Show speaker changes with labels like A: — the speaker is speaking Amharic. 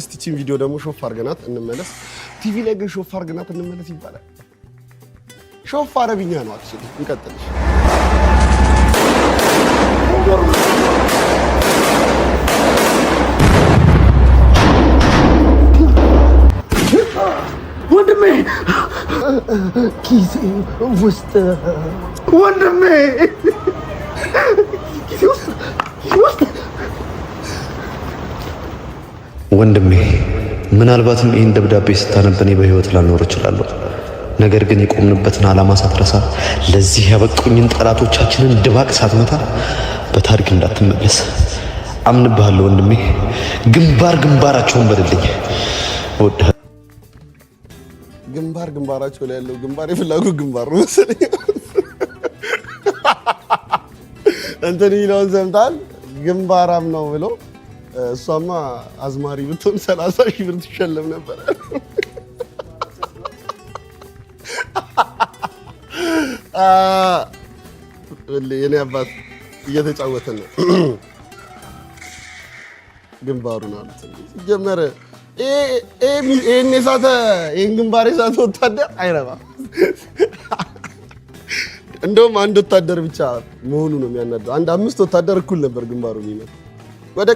A: እስቲ ይህቺን ቪዲዮ ደግሞ ሾፍ አድርገናት እንመለስ። ቲቪ ላይ ግን ሾፍ አድርገናት እንመለስ ይባላል። ሾፍ አረብኛ ነው። Actually እንቀጥልሽ።
B: ወንድሜ፣ ኪሴ ውስጥ፣ ወንድሜ፣ ኪሴ ውስጥ፣ ኪሴ ውስጥ።
C: ወንድሜ፣ ምናልባትም ይህን ደብዳቤ ስታነብ እኔ በህይወት ላልኖር እችላለሁ። ነገር ግን የቆምንበትን ዓላማ ሳትረሳ፣ ለዚህ ያበቁኝን ጠላቶቻችንን ድባቅ ሳትመታ በታሪክ እንዳትመለስ። አምንብሃለሁ ወንድሜ። ግንባር ግንባራቸውን በልልኝ። እወድሃለሁ።
A: ግንባር ግንባራቸው ላይ ያለው ግንባር የፍላጎት ግንባር ነው መሰለኝ። እንትን የሚለውን ሰምተሃል? ግንባራም ነው ብሎ እሷማ አዝማሪ ብትሆን 30,000 ብር ትሸለም ነበር። የኔ አባት እየተጫወተ ነው። ግንባሩን አሉት። ሲጀመር ይሄን የሳተ፣ ይሄን ግንባር የሳተ ወታደር አይረባም። እንደውም አንድ ወታደር ብቻ መሆኑ ነው የሚያናደው። አንድ አምስት ወታደር እኩል ነበር ግንባሩ የሚመጣው። ወደ